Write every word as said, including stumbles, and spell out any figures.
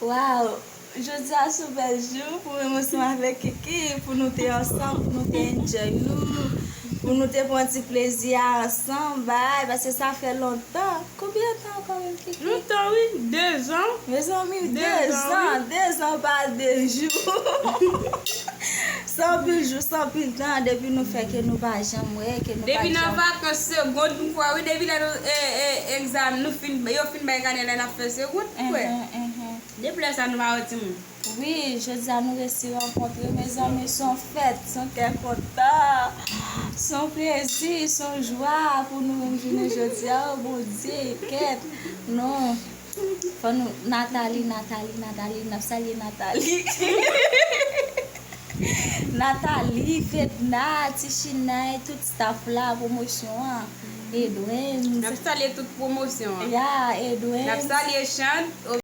Waw, jodi a se yon bèl jou pou mwen ansanm avèk Kiki, pou nou te ansanm, pou nou te enjoy nou, pou nou te pran ti plezi a ansanm, bay, paske sa fè lontan. Konbyen tan ankò menm, Kiki? Lontan, wi, dezan. Mezanmi, dezan, dezan pa de jou. Se anpil jou, se anpil tan depi nou fè ke nou pa janm wè, ke nou pa janm. Depi nan vakans segond, m kwè, wi, depi lè nou, e, e, egzam, nou fin, yo fin bay kanè lè n ap fè segond, m kwè. Depi lè sa, nou pa wè timoun. Wi, jodi a nou resi rankontre, mezanmi, se yon fèt, se yon kè kontan, se yon plezi, se yon jwa pou nou menm jounen jodi a. O Bondye, kèt, non. Fò nou, Nathalie, Nathalie, Nathalie, n ap salye Nathalie. Nathalie, Fedna, Ti Chinay, tout staff la, pwomosyon an. Edwens. N ap salye tout pwomosyon an. Ya, Edwens. N ap salye Chan.